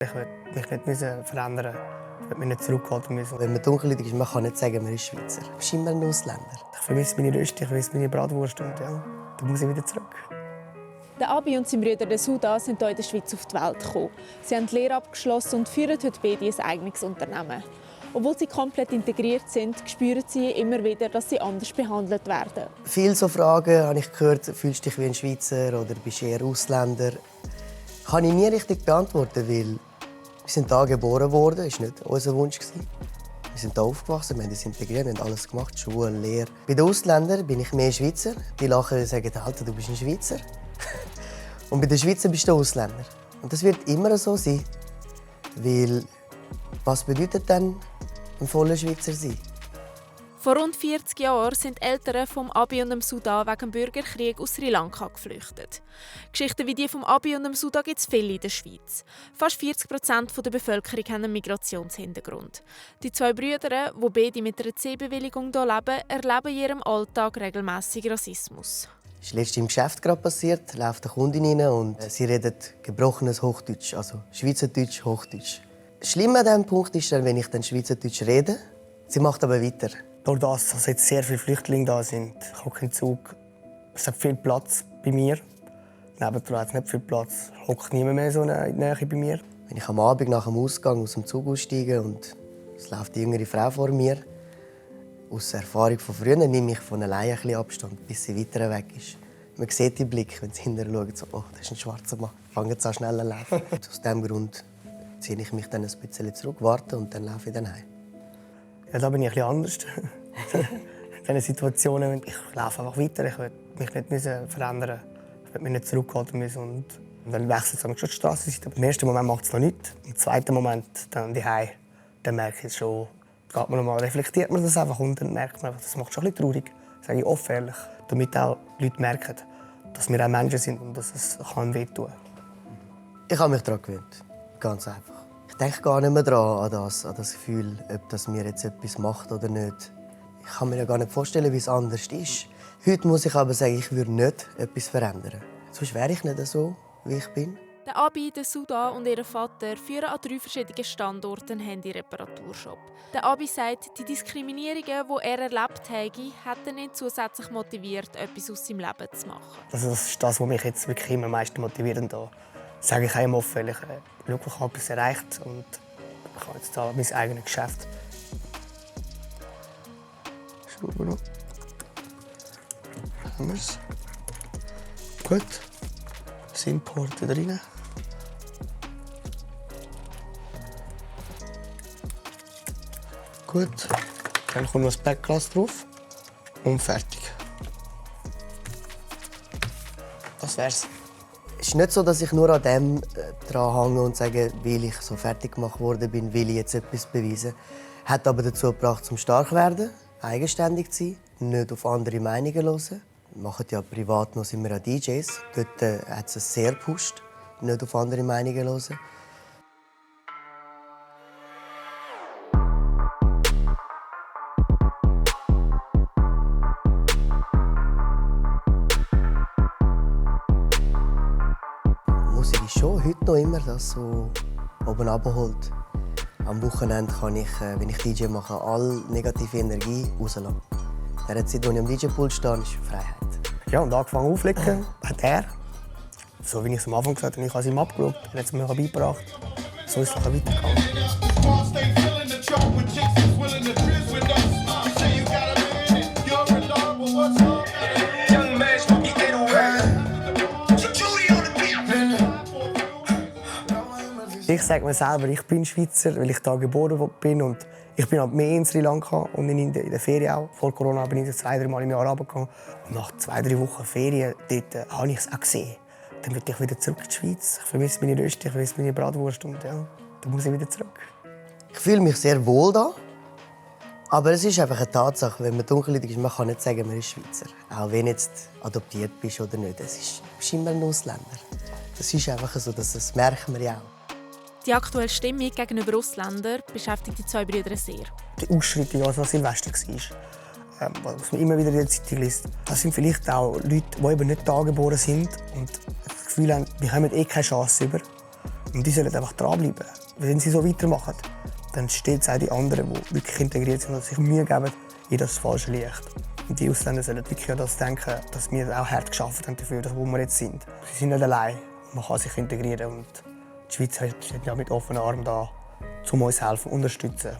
Ich wollte mich nicht verändern. Ich wollte mich nicht zurückhalten müssen. Wenn man dunkelhäutig ist, man kann nicht sagen, man ist Schweizer. Man ist immer ein Ausländer. Ich vermisse meine Rösti, ich vermisse meine Bratwurst und ja, dann muss ich wieder zurück. Der Abi und sein Bruder Suda sind hier in der Schweiz auf die Welt gekommen. Sie haben die Lehre abgeschlossen und führen heute beide ein eigenes Unternehmen. Obwohl sie komplett integriert sind, spüren sie immer wieder, dass sie anders behandelt werden. Viele so Fragen habe ich gehört, fühlst du dich wie ein Schweizer oder bist du eher Ausländer? Kann ich nie richtig beantworten, weil wir sind hier geboren worden, das war nicht unser Wunsch. Wir sind hier aufgewachsen, wir haben uns integriert, wir haben alles gemacht, Schule, Lehre. Bei den Ausländern bin ich mehr Schweizer. Die lachen und sagen, Alter, du bist ein Schweizer. Und bei den Schweizer bist du Ausländer. Und das wird immer so sein. Weil, was bedeutet denn ein voller Schweizer sein? Vor rund 40 Jahren sind die Eltern vom Abi und dem Suda wegen dem Bürgerkrieg aus Sri Lanka geflüchtet. Geschichten wie die vom Abi und dem Suda gibt es viele in der Schweiz. Fast 40% der Bevölkerung haben einen Migrationshintergrund. Die zwei Brüder, die beide mit einer C-Bewilligung hier leben, erleben in ihrem Alltag regelmässig Rassismus. Das ist letztens im Geschäft gerade passiert, läuft eine Kundin rein und sie redet gebrochenes Hochdeutsch, also Schweizerdeutsch, Hochdeutsch. Schlimm an diesem Punkt ist dann, wenn ich dann Schweizerdeutsch rede, sie macht aber weiter. Durch das, dass jetzt sehr viele Flüchtlinge da sind, ich hocke im Zug, es hat viel Platz bei mir. Nebendran hat es nicht viel Platz, hockt niemand mehr so in der Nähe bei mir. Wenn ich am Abend nach dem Ausgang aus dem Zug aussteige und es läuft die jüngere Frau vor mir, aus Erfahrung von früher nehme ich von alleine ein bisschen Abstand, bis sie weiter weg ist. Man sieht den Blick, wenn sie hinterher schauen, so, oh, das ist ein schwarzer Mann, fangen sie an schneller zu laufen. Aus diesem Grund ziehe ich mich dann ein bisschen zurück, warte und dann laufe ich dann heim. Ja, da bin ich ein bisschen anders. In diesen Situationen, ich laufe einfach weiter, ich will mich nicht verändern. Ich will mich nicht zurückhalten müssen. Und dann wechselt es schon die Straßenseite. Im ersten Moment macht es noch nichts. Im zweiten Moment, dann die Hause, dann merke ich schon, geht man nochmal, reflektiert man das einfach und dann merkt man, das macht schon ein bisschen traurig. Das sage ich offen ehrlich, damit auch Leute merken, dass wir auch Menschen sind und dass es wehtun kann. Ich habe mich daran gewöhnt, ganz einfach. Ich denke gar nicht mehr daran, an das Gefühl, ob das mir jetzt etwas macht oder nicht. Ich kann mir ja gar nicht vorstellen, wie es anders ist. Heute muss ich aber sagen, ich würde nicht etwas verändern. Sonst wäre ich nicht so, wie ich bin. Der Abi, der Suda und ihr Vater führen an 3 verschiedenen Standorten einen Handy-Reparaturshop. Der Abi sagt, die Diskriminierungen, die er erlebt habe, hätten ihn zusätzlich motiviert, etwas aus seinem Leben zu machen. Also das ist das, was mich jetzt wirklich immer am meisten motiviert. Da sage ich einem offen, ich habe etwas erreicht und ich habe jetzt da mein eigenes Geschäft. Schauen wir noch. Haben wir es? Gut. Das Import wieder rein. Gut. Dann kommt noch das Backglas drauf und fertig. Das wär's. Es ist nicht so, dass ich nur an dem dran hänge und sage, weil ich so fertig gemacht worden bin, will ich jetzt etwas beweisen. Hat aber dazu gebracht, zum stark zu werden, eigenständig zu sein, nicht auf andere Meinungen zu hören. Wir machen ja privat noch immer an DJs. Dort hat es sehr gepusht, nicht auf andere Meinungen zu hören. Musik ist schon heute noch immer das, so oben runterholt. Am Wochenende kann ich, wenn ich DJ mache, all negative Energie rauslassen. In der Zeit, als ich am DJ-Pult stehe, ist Freiheit. Ja, und angefangen aufzulegen hat er. So wie ich es am Anfang gesagt habe, ich habe es ihm abgeschaut, er hat es mir beigebracht. So ist es nachher weitergegangen. Ich sage mir selber, ich bin Schweizer, weil ich hier geboren bin. Und ich bin halt mehr in Sri Lanka und in der Ferien auch. Vor Corona bin ich 2-3 Mal im Jahr runtergegangen. Und nach 2-3 Wochen Ferien dort, habe ich es auch gesehen. Dann will ich wieder zurück in die Schweiz. Ich vermisse meine Rösti, ich vermisse meine Bratwurst. Und ja, dann muss ich wieder zurück. Ich fühle mich sehr wohl da. Aber es ist einfach eine Tatsache, wenn man dunkelhäutig ist, man kann nicht sagen, man ist Schweizer. Auch wenn du jetzt adoptiert bist oder nicht. Du bist immer ein Ausländer. Das ist einfach so, das merken wir ja auch. Die aktuelle Stimmung gegenüber Ausländern beschäftigt die zwei Brüder sehr. Die Ausschreitung, was Silvester war, was man immer wieder in der Zeitung liest, das sind vielleicht auch Leute, die eben nicht da geboren sind und das Gefühl haben, wir haben keine Chance über. Und die sollen einfach dranbleiben. Wenn sie so weitermachen, dann steht es auch die anderen, die wirklich integriert sind und sich Mühe geben, in das falsche Licht. Und die Ausländer sollen wirklich an das denken, dass wir auch hart gearbeitet haben dafür, wo wir jetzt sind. Sie sind nicht allein. Man kann sich integrieren. Und die Schweiz steht ja mit offenen Armen da, um uns helfen, unterstützen.